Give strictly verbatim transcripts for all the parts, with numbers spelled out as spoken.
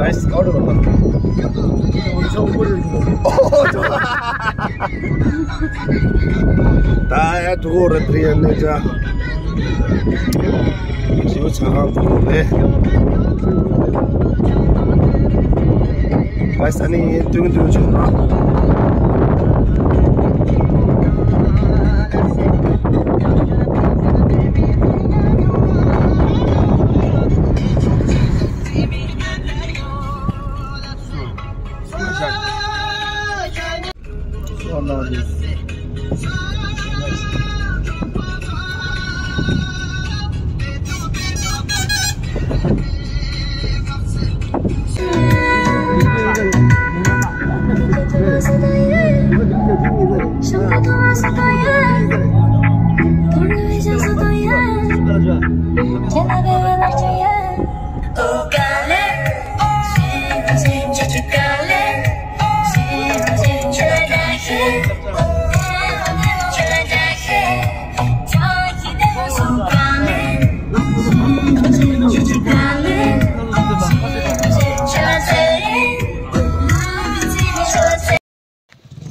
ད་ཡ་དུ་གོ་ར་ཏྲི་ཡ་ནེ་ཅ། ཞིའུ་ཆ་ཧང་གོ་རེ། ཨ་ས་ནི་ཏུང་ཏུང་ཆུང་ན།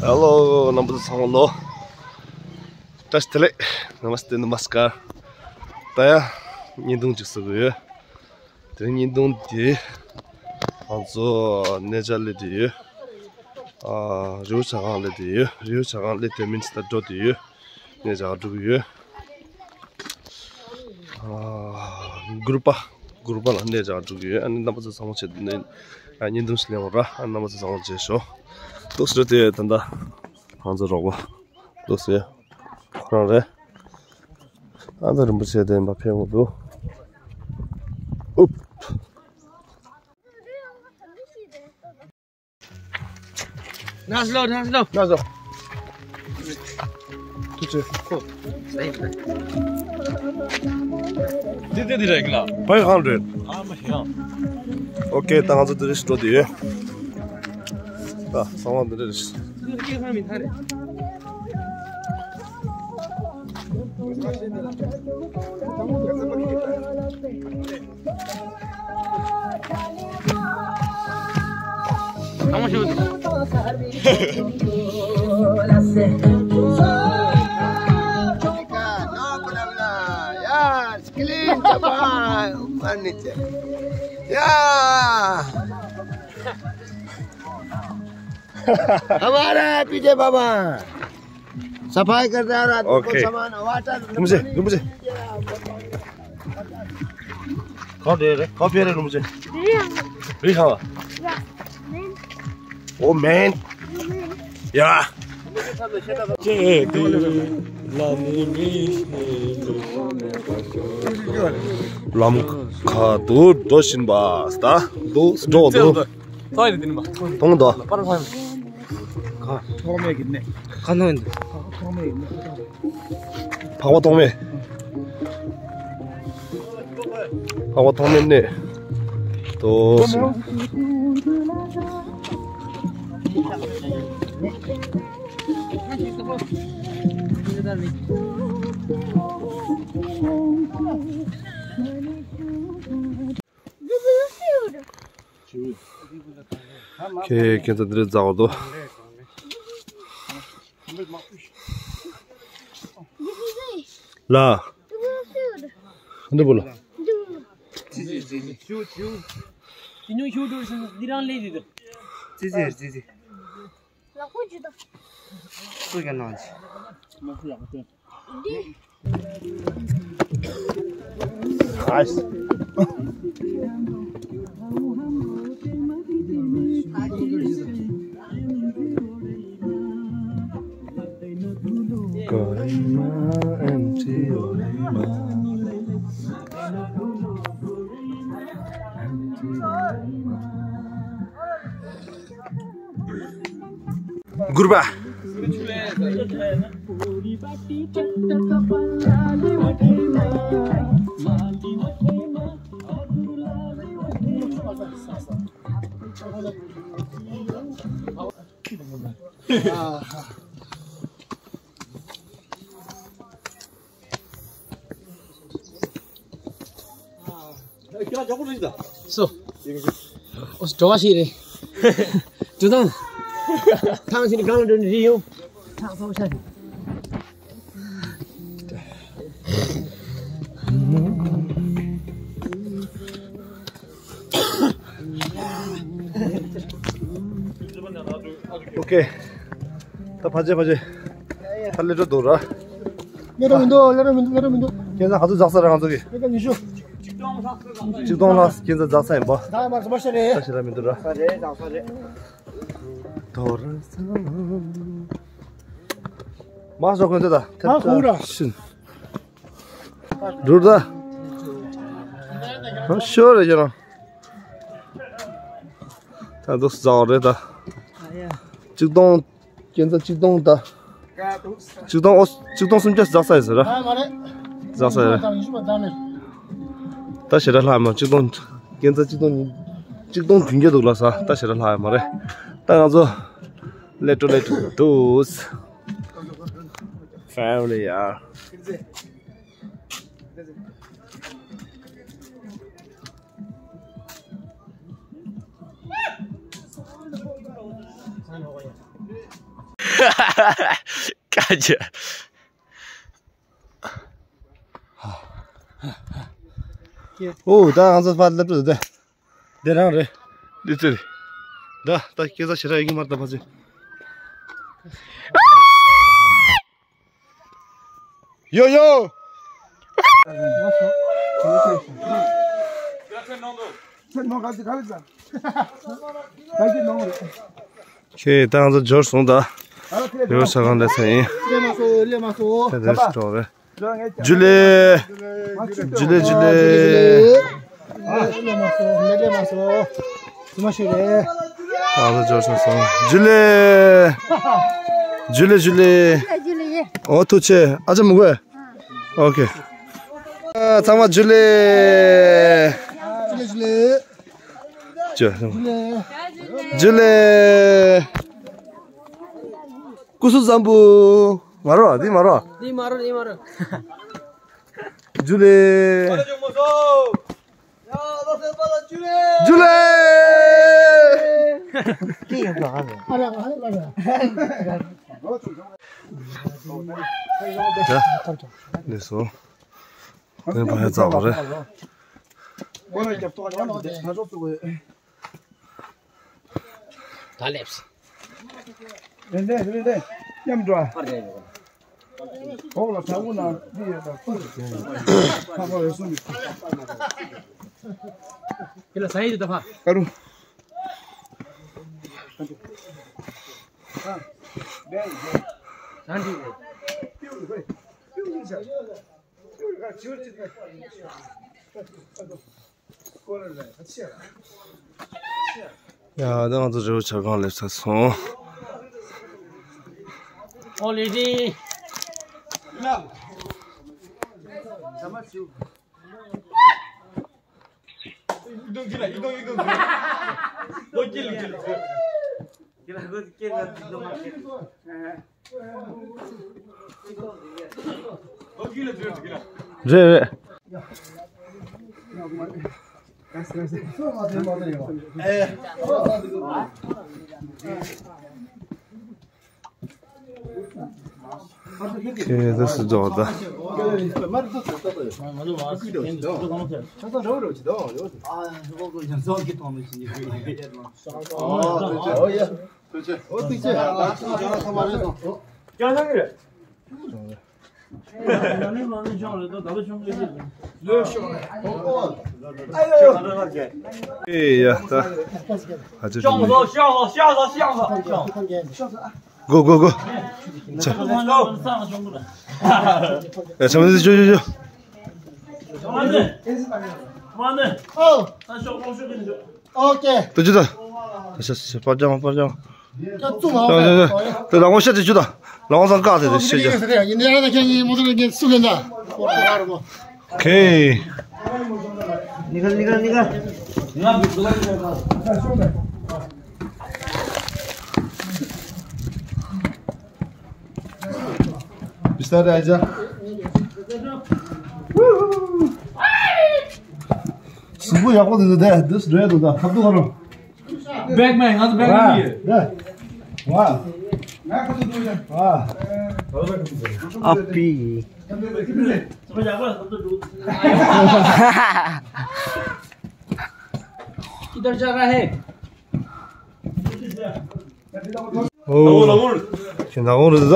Hello, རྣམ་པ་ཚོ་ཚང་མ་ལོ། བཀྲ་ཤིས་བདེ་ལེགས། Namaste, Namaskar. ད་ཡ་བརྙན་ཐུང་ཅིག་བཟོ་གི་ཡོད། དེ་བརྙན་ཐུང་དེ་ང་ཚོ་གནས་མཇལ་སླེབས་བསྡད་ཡོད། ཨ། རི་བོ་བྱ་རྐང་སླེབས་བསྡད་ཡོད། རི་བོ་བྱ་རྐང་སླེབས་དེ་མིན་ད་འགྲོ་བསྡད་ཡོད། གནས་མཇལ་འགྲོ་གི་ཡོད། ཨ། གུར་པ། གུར་པ་ལ་གནས་མཇལ་འགྲོ་གི་ཡོད། ཨ་ནི་རྣམ་པ་ཚོ་ཚང་མ་བྱེད་དུ་ནས་བརྙན་ཐུང་ཞིག་ལེན་འོང་ར། ཨ། རྣམ་པ་ཚོ་ཚང་མ་མཇལ་ཤོག། ཏོག་ཙམ་དེ་ད་ལྟ་ང་ཚོ་རོགས་པ་ཏོག་ཙམ་ཁོ་རང་རེད། ཨ་ད་རིན་པོ་ཆེ་དེ་མ་ཕེབས་འོང་འདུག། ཨུབ། ན་སློ་ན་སློ་ན་སློ། ཐུགས་རྗེ་ཆེ། འདི་འདི་འདི་རེད་ལ། ཕའི་ཧང་རེད། ཨ་མ་ཧི་ཡང་། ཨོ་ཀེ། ད་ང་ཚོ་འདི་རེད་སྤྲོ་དེ་ཡོད། ད་ཚང་མ་འདི་རེད། हमारा पीछे बाबा। सफाई करता है रात को। ओके। सामान, वाटर। रुम से, रुम से। कहाँ दे रहे? कहाँ पे रहे रुम से? रिहावा। Oh man. या। ལམ་ཁ་དུ་འགྲོ་བཞིན་པ། ད་དུ་འགྲོ་འདུག། ཐོག་ཡིན་དེ་ནི་མ། ཐོང་དོ། པར་ཕམ། ག་ཐོག་མེད་ཀྱི་ནི། ག་ནོ་ཡིན་འདུག། ཐོག་མེད་ཀྱི་ནི། འཕགས་པ་ཐོག་མེད། འཕགས་པ་ཐོག་མེད་ནི། དོ། ཁྱེད་ཁྱེད་ཚོ་འདིར་འཛའ་བར་དུ། ལ། འདི་བུ་ལ། གུར་པ། སོ། ཨོ་སི་བྲོ་བ་ཞིག་རེད། ཇོ་ཐང་། ཐང་ཞིག་གང་ལ་འགྲོ་ནི་རེད་ཡོང་། ཐང་ཚང་ཤ་ཞིག་ཨོ་ཁེ། ད་ཕ་ཆེ་ཕ་ཆེ། ད་ལེ་འགྲོ་འདུག་ར། ལེ་འགྲོ་མི་འདུག་ལེ་འགྲོ་མི་འདུག་ལེ་འགྲོ་མི་འདུག་ཁྱེད་ཚང་ག་ཚོད་འཛག་ས་རེད་ང་ཚོ་གི། ལེ་འགྲོ་ཉི་ཤུ། གཅིག་སྟོང་ལྷག་ཁྱེད་ཚང་འཛག་ས་ཡིན་པ། ད་མར་སོ་མ་ཤ་རེད། ད་ཞེ་དྲག་མི་འདུག་ར། ས་རེད་འཛག་ས་རེད། དོ་ར་ས། མ་སོ་ཁོན་ཚོད་ད། མ་ཁོ་ར། ཤིན། འགྲུར་ད། ཤོར་རེ་ཤོར། ད་འདུག་ཟ་བ་རེད་ད། གཅིག་སྟོང་། ཁྱེད་ཚོ་གཅིག་སྟོང་ད། གཅིག་སྟོང་ཨོ་གཅིག་སྟོང་སུམ་བརྒྱ་འཛག་ས་ཡོད་ཟེར་ར། ད་ཞེ་དྲག་ལྷག་མ་གཅིག་སྟོང་། ཁྱེད་ཚོ་གཅིག་སྟོང་གཅིག་སྟོང་བདུན་བརྒྱ་འདུག་ལ་ས་ད་ཞེ་དྲག་ལྷག་ཡོད་མ་རེད། ད་ང་ཚོ་ལེ་ཏྲོ་ལེ་ཏྲོ་འདུག Family ཡ། ཀ་ཅི། ཨོ་ད་ང་ཚོ་ཕར་སླེབས་འགྲོ་དེ། དེ་རང་རེད། འདི་ཚོ་རེད། ད་ད་སྐད་ཆ་ཞེ་དྲག་ཡོད་ཀྱི་མ་རེད་ད་ཕ་ཚོས། ཡོ་ཡོ། ཁྱེད་ད་ང་ཚོ་འབྱོར་སོང་ད། ཡོ་ས་གང་ལས་ས་ཡིན། ལས་མ་སོ་ལས་མ་སོ། ད་འདིར་འགྲོ་རེད། ཇུ་ལེ། ཇུ་ལེ་ཇུ་ལེ། ལས་མ་སོ་ལས་མ་སོ། ཟི་མ་ཤི་རེད། ད་ང་ཚོ་འབྱོར་སོང་སོང་། ཇུ་ལེ། ཇུ་ལེ་ཇུ་ལེ། ཨོ་ཐུགས་རྗེ་ཆེ། ཨ་ཅག་མི་དགོས། ཨོ་ཁེ། ཨ་ཚང་མ་ཇུ་ལེ། ཇུ་ལེ་ཇུ་ལེ། ཇུ་ཇུ་ལེ། ཇུ་ལེ། སྐུ་གཟུགས་བཟང་པོ། མ་རོ་འདི་མ་རོ། འདི་མ་རོ་འདི་མ་རོ། ཇུ་ལེ། ཇུ་ལེ། ལགས་སོ། དེ་ཕ་ཡ་ཙག་པ་རེད། ད་སླེབས། རེད་འདུག་རེད་འདུག་མཉམ་འགྲོ། འོག་ལ་བྲག་ཕུག་ནང་འདི་ཡོད་པ་ཁོ་ལ་ཁ་པར་རེ་ཟུང་གི། དེ་ལ་ས་ཡི་རེད་ད་ཕ། ཀ་རུ། ད་འདི་རེད། ཡ་ད་ང་ཚོ་རི་བོ་བྱ་རྐང་སླེབས་ཚར་སོང་། ཨོ་ལེ་ཌི། རེད་རེད། ཁྱེད་ཚོ་སུ་འགྲོ་ད། ཨེ་ཡ་ད། ཨ་ཅོ་ཅོ། གོ་གོ་གོ། ཅ། ཨེ་ཆ་མ་ཅོ་ཅོ་ཅོ། ཨོ་ཀེ། ཏུ་ཅི་ད། ད་ཤ་ཤ་པར་ཅང་པར་ཅང་། ཀྱང་བཙུགས་མ་འོང་། ད་ལ་ངོ་ཤ་ཅི་ཅུ་ད། ལ་ངོ་སང་ཀ་ཟེར་ཏེ་ཤེས་ཀྱང་། ཡིན་ན་ཡང་ད་ཁྱེད་ཉིད་མོ་ཚོ་ལ་ངས་སུ་ལེན་ད། ཁེ། ནི་ག་ནི་ག་ནི་ག། Bistar Raja. གཟུགས་པོ་ཡག་པོ་འདུག་དེ་འདུག་འགྲོ་ཡ་འདུག་ད་ཁ་ཐུག་ག་རུ། बैग में, यहाँ से बैग में नहीं है। वाह। वाह। अभी। किधर जा रहा है? ཨོ། ཁྱེད་ནག་འོང་རེད་ད།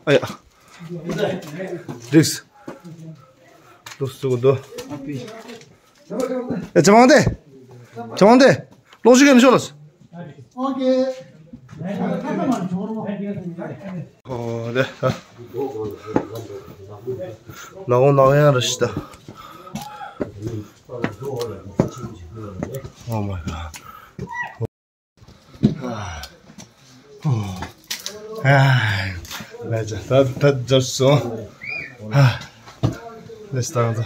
ཨ་ཡ། འགྲིགས། ལུགས་སུ་འདུག་ཨེ། ཅི་མང་དེ། ཅི་མང་དེ། ལོག་ཤིག་གན་ཤོ་ལོས། ཨོ་ཀེ། ཨོ་དེ། ནག་འོང་ནག་ཡང་རེད་ཤི་ད། Oh my god. ལས་ད་ད་ད་སོང་། ལས་བཏང་ད།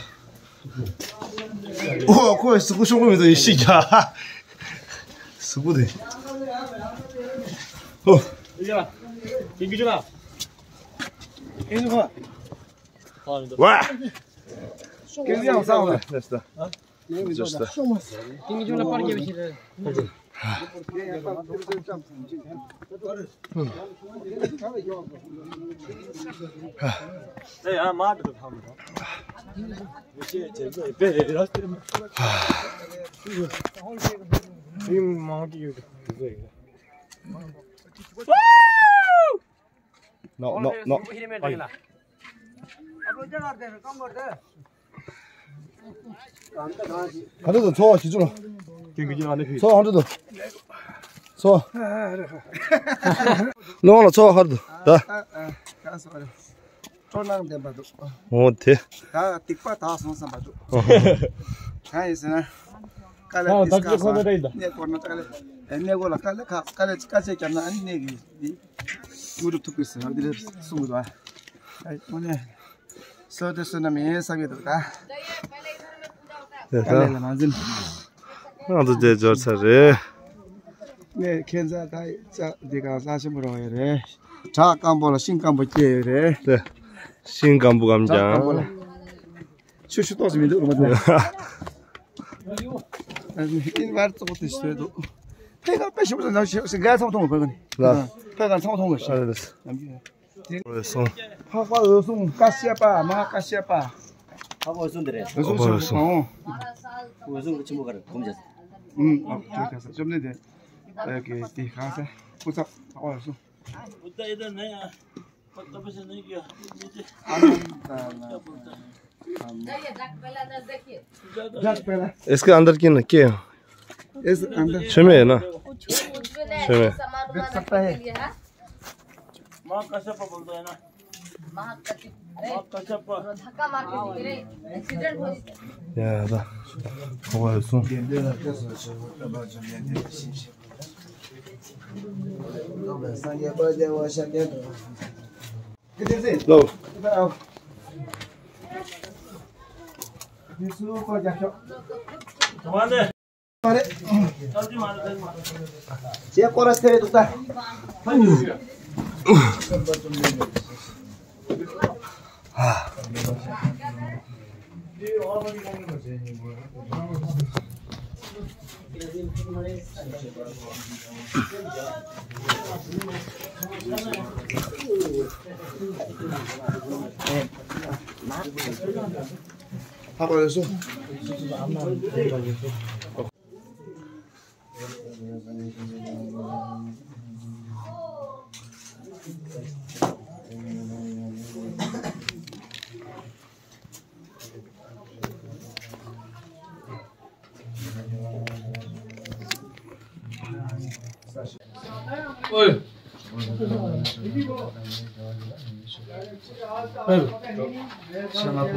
ཨོ་ཁོས་སུ་གུ་ཤོང་གི་མི་འདུག་ཡེ་ཤི་ཀྱ། སུ་གུ་དེ། ཨོ། ཝ། ཀེ་ཡང་སང་ལ་ལས་ད། No, no, no. ག་འདྲ་འདུག་ཚོ་བ་ཞིག་བྱུང་ལ། ཚོ་ག་འདྲ་འདུག་ཚོ། ལོང་ལ་ཚོ་བ་ག་འདྲ་འདུག་ད། སྤྲོ་སྣང་ལྡན་པ་འདུག་འོ་དེ། ད་སྡིག་པ་དག་སོང་བསམ་པ་འདུག་གང་ཡིན་ཟེར་ན། དཀའ་ལས་དེ་དཀའ་སོང་། གནས་སྐོར་ན་དཀའ་ལས། གནས་སྐོར་ལ་དཀའ་ལས་ཁག་དཀའ་ལས་དཀའ་སྤྱད་བརྒྱབ་ན་ཨ་ནི་གནས་ཀྱི་དངོས་གྲུབ་ཐོབ་ཀྱི་ཟེར་བ་འདི་ལས་གསུང་གི་འདུག་ཨ་དངོས་གནས། སོ་དེ་སོ་ན་མེད་བསམ་གྱི་འདུག་ད། དེ་དཀའ་ལས་ལ་མ་འཛེམ། ང་ཚོ་དེ་འབྱོར་ཚར་རེད། ངས་ཁྱེད་ཚ་ད་ཅག་འདི་ག་ས་ཆེན་པོ་རོགས་ཡོད་རེད། བྲག་སྐམ་པོ་ལ་ཤིང་སྐམ་པོ་སྐྱེས་ཡོད་རེད། དེ་ཤིང་སྐམ་པོ་སྐམ་བྲག་སྐམ་པོ་ལ། ཀྱང་། ཆུ་ཤུ་ཏོག་ཙམ་མི་འདུག་རོ་མ་དེ། ཨིན་བར་ཙོག་དེ་ཤེས་འདུག་ཕེ་ག་པེ་ཤུ་ཟ་ནང་ཤེས་ཤེས་ག་ཚང་ཐོང་ཕེ་ག་ནི། ལ། ཕེ་ག་ཚང་ཐོང་གི་ཤེས། ཨ་རེད། འོད་སྲུང་། འཕགས་པ་འོད་སྲུང་ཀ་ཤ་པ་མ་ཧཱ་ཀ་ཤ་པ། འཕགས་པ་འོད་སྲུང་དེ་རེད། འོད་སྲུང་འོད་སྲུང་། འོད་སྲུང་གི་ཆེན་པོ་ག་རེ་གོམས་བྱས། ཨུམ། ཨ་ཁྱོད་ཁ་ས་བཅོམ་ལྡན་འདས། ཨ་ཀེ་དེ་གང་ས་སྐུ་ཚབ་འཕགས་པ་འོད་སྲུང་། बुद्ध इधर नहीं आया। पत्ता पे से नहीं गया। आनंद आनंद। इसके अंदर की ना क्या है? इस अंदर छह में है ना? छह में। बिक सकता है। माँ कश्यप बोलता है ना? माँ कश्यप। माँ कश्यप। धक्का मार के गिरे, एक्सीडेंट हो गया। या दा। हवा है सुन।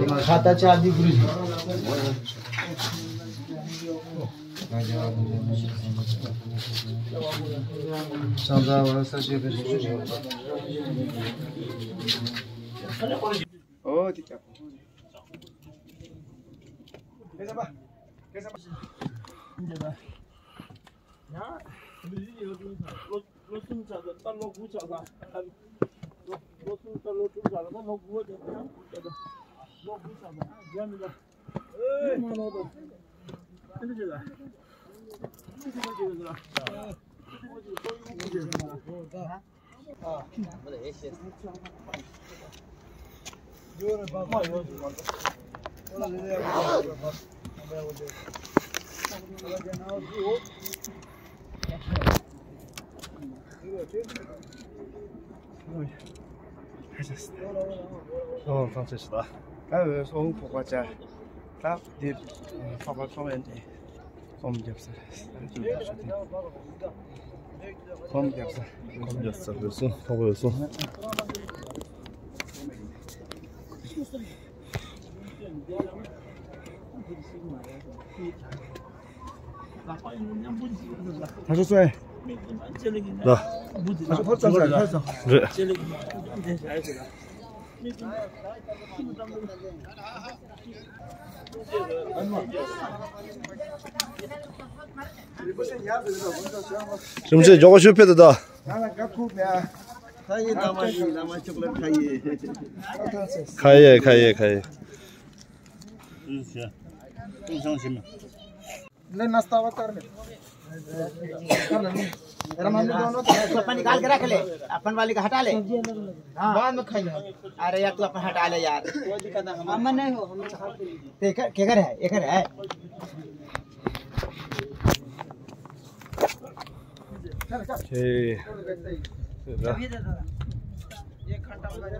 ལོ། खाता चार दी गुरु जी। ཨོ་དེ་ཀྱང་། ལོ་གསུམ་ཆགས་ད་ལོ་དགུ་ཆགས་ད། ལོ་གསུམ་ད་ལོ་དྲུག་ཆགས་ད་ལོ་དགུ་ཆགས་ད། ལོ་དགུ་ཆགས་ད་རྒྱ་མི་ད། ཨེ་མ་ལོ་ད། ཨེ་འདི་ཆེ་ད། ཨོ། ཐང་ཆད་ཤི་ད། ད་འོད་སྲུང་ཕོག་པ་བྱ། ད་འདིར་ཕོག་པ་ཚོ་མེད་དེ། ཁོམ་རྒྱབ་ས་རེད། ཁོམ་རྒྱབ་ས། ཁོམ་རྒྱབ་ས། འོད་སྲུང་། ཕོག་པའི་འོད་སྲུང་། ད་ཚོ་ཚོ་ཨེ། ལ། ད་ཚོ་ཕོར་ཙམ་ཙམ་ཕོར་ཙམ། རེད། རིམ་བཞིན་མགྱོགས་པོ་ཞུ་ཕེབས་དུ་ད། ཁ་ཡེ་ད་མ་ཡེ། ལ་མ་ཅུག་ལ་ཁ་ཡེ། ཁ་ཡེ། ཁ་ཡེ། ཁ་ཡེ། ले नाश्ता वो कर ले। अपन निकाल के रख ले, अपन वाली का हटा ले। हाँ। बाद में खाएंगे। अरे यार, तू अपन हटा ले यार। कोई दिक्कत नहीं, हम नहीं हो, हम ते कर, के कर है? ये कर है। चल, चल। ए। अभी दे दो। एक घंटा हो गया।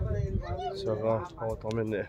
चलो, आओ तो मैंने।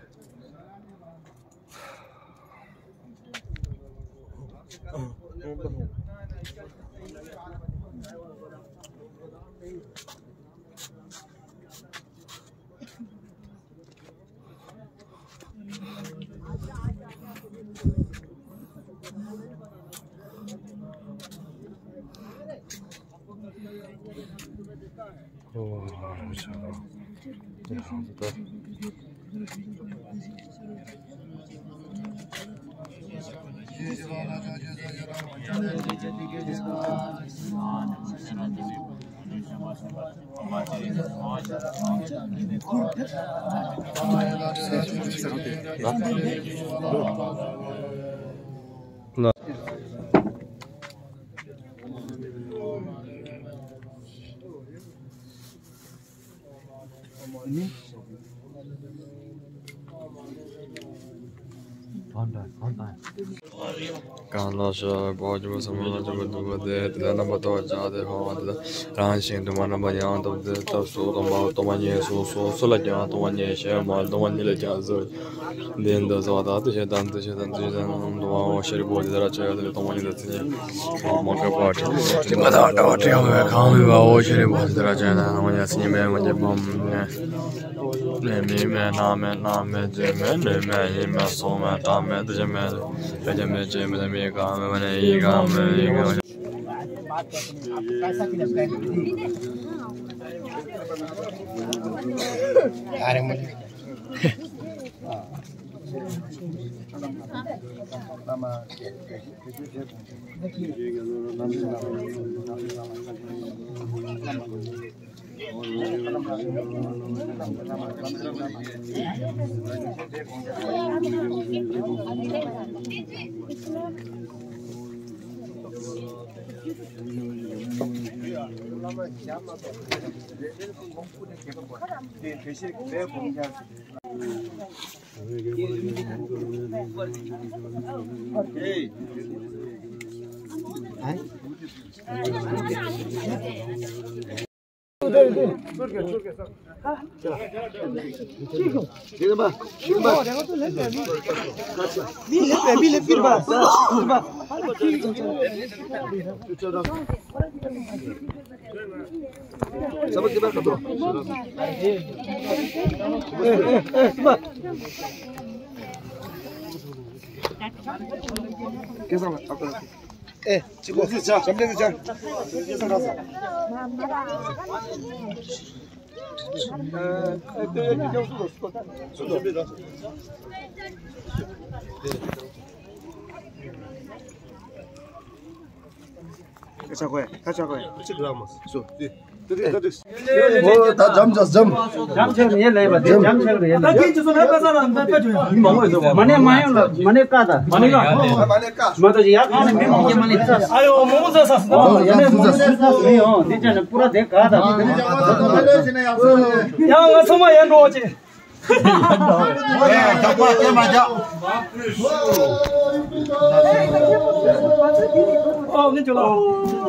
གང་ལ་ཞེས་པ་སྐྱེས་བུ་སེམས་ལ་སྐྱེས་བུ་སྡུག་པ་དེ། དེ་ལ་རྣམ་པར་དག་པར་བྱ་སྟེ། འཁོར་བ་དེ་དག་རང་བཞིན་དུ་མ་རྣམ་པར་ཡང་དག་པ་དེ། སྐབས་སུ་སྟོང་པ་སྟོང་པ་ཉིད་སོ་སོ་སུ་ལ་ཀྱང་སྟོང་པ་ཉིད་ཞེས་མ། སྟོང་པ་ཉིད་ལ་ཀྱང་སུ། འདི་འདི་ཚོ་ད་དེ་བཞིན་དང་དེ་བཞིན་དང་དེ་བཞིན་དང་དུ་བའོ། ཤེས་རིག་པོ་དེ་ལྟར་ཆོས་དེ་སྟོང་པ་ཉིད་དུ་མཚན་ཉིད་མ་འགགས་པ་དྲི་མ་དང་བྲལ་བ་དྲི་མ་མེད་པ་གང་མེད་པའོ། ཤེས་རིག་པོ་དེ་ལྟར་ཆོས་དེ་སྟོང་པ་ཉིད་མཚན་ཉིད་མེད་མ་སྐྱེས་པ་མེད། མིག་མེད་རྣ་མེད་སྣ་མེད་ལྕེ་མེད་ལུས་མེད་ཡིད་མེད་གཟུགས་མེད་སྒྲ་མེད་དྲི་མེད་ལས་ཀྱང་མེད་ཅེས་མེད་དེ་མིག་གང་མེད་པ་ནས་ཡིད་གང་མེད་ཡིད་གང་མེད། ཨེ། གཅིག་པོ། བྱམས་པའི་ཚེ་ཆ། ཁ་ཆག་གོ་ཡ། ཁ་ཆག་གོ་ཡ། གཅིག་ལ་མ་སོ་དེ། ཨོ་ད་འཇམ་ཇམ་འཇམ། འཇམ་ཆག་རེད་ལས་པ་དེ་འཇམ་ཆག་རེད་ལ། ད་ཁྱེད་ཚོ་ལ་ཕ་ས་ལ་འདི་ཕ་ཆོས་ཡ། མ་ནས་མ་ཡོང་ལ་མ་ནས་ཀ་ད། མ་ནས་ཀ། མ་ད་ཡ་གང་ནས་མི་མང་པོ་མ་ནས་ས། ཨ་ཡོ་མང་པོ་ས་ས་ས། ཡང་ང་ཚང་མ་ཡར་འགྲོ་བ་ཅེ། ཡ་ད་པ་དེ་མ་ཇ། ཨོ་ངི་ཇོ་ལ།